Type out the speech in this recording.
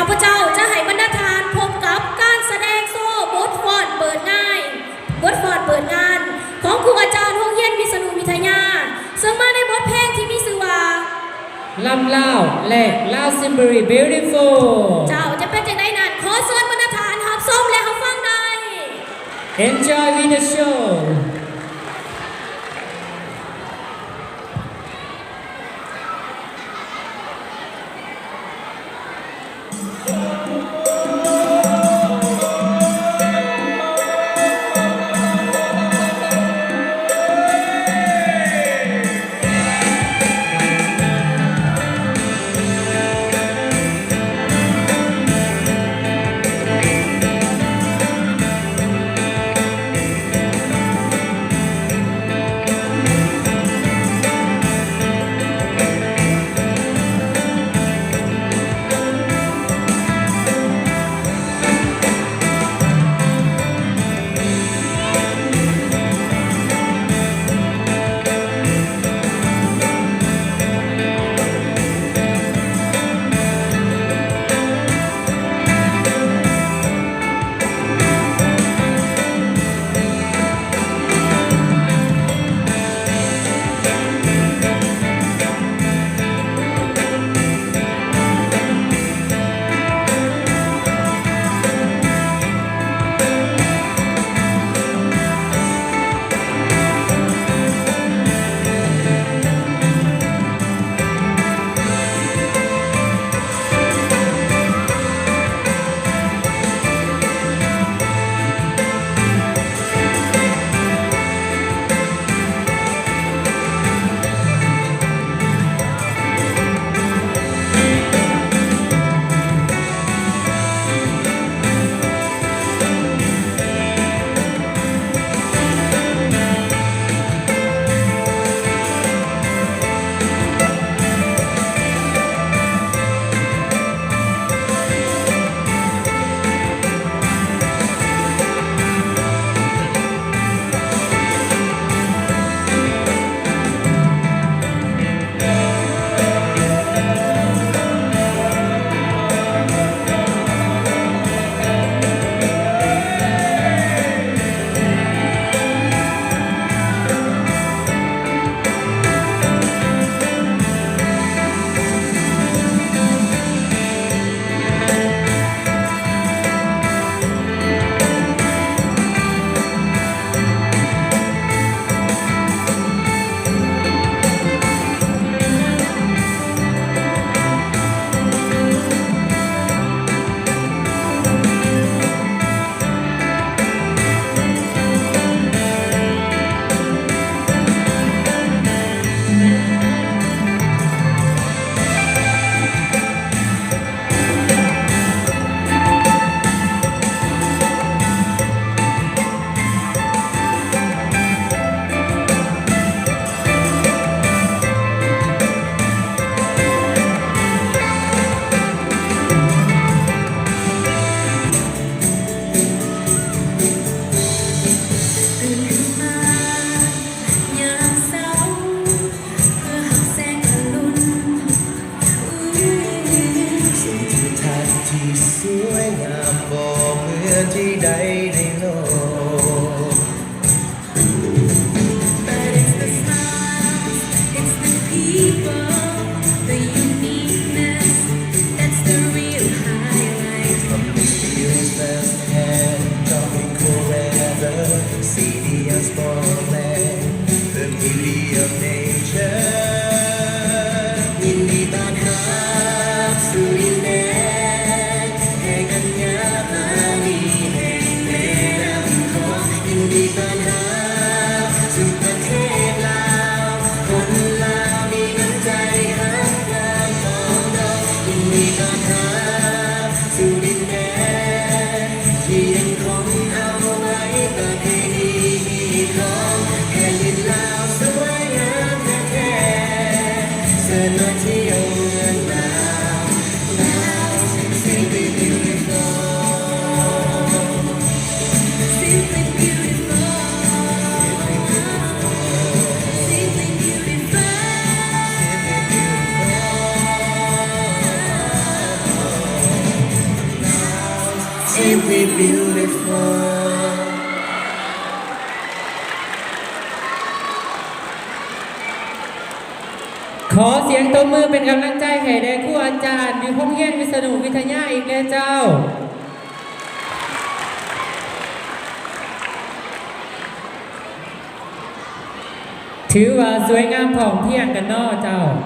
ຂ້າພະເຈົ້າຈະໃຫ້ບັນດາທ່ານພົບກັບການສະແດງໂຊບົດຟ້ອນເປີດງານ ບົດຟ້ອນເປີດງານຂອງຄູອາຈານໂຮງຮຽນວິສະນຸວິທະຍາ ເຊິ່ງມາໃນບົດເພງທີ່ມີຊື່ວ່າ ລຳລາວ ແລະ Lao Simply Beautiful ເຈົ້າ ຈະເປັນຈັ່ງໃດນັ້ນ ຂໍເຊີນບັນດາທ່ານຮັບຊົມ ແລະ ຮັບຟັງໄດ້. Enjoy with the show. But it's the smiles, it's the people, the uniqueness, that's the real highlight. From experience firsthand, tropical weather, see the unspotted land, the beauty of nature. ຍິນດີຕ້ອນຮັບສູ່ດິນແດນ ແຫ່ງອັນງາມອາລີແຫ່ງແມ່ນ້ຳຂອງ ຍິນດີຕ້ອນຮັບສູ່ປະເທດລາວ ຄົນລາວມີນ້ຳໃຈຮັກການປອງດອງ ຍິນດີຕ້ອນຮັບສູ່ດິນແດນ ທີ່ຍັງຄົງເອົາໄວ້ປະເພນີຮີດຄອງ ແຜ່ນດິນລາວສວຍງາມແທ້ໆ ເຊີນມາທ່ຽວ. ຂໍສຽງຕົບມືເປັນກຳລັງໃຈໃຫ້ແດ່ຄູອາຈານຢູ່ໂຮງຮຽນວິສະນຸວິທະຍາອີກແດ່ເຈົ້າ. ຖືວ່າສວຍງາມພ້ອມພຽງກັນເນາະເຈົ້າ.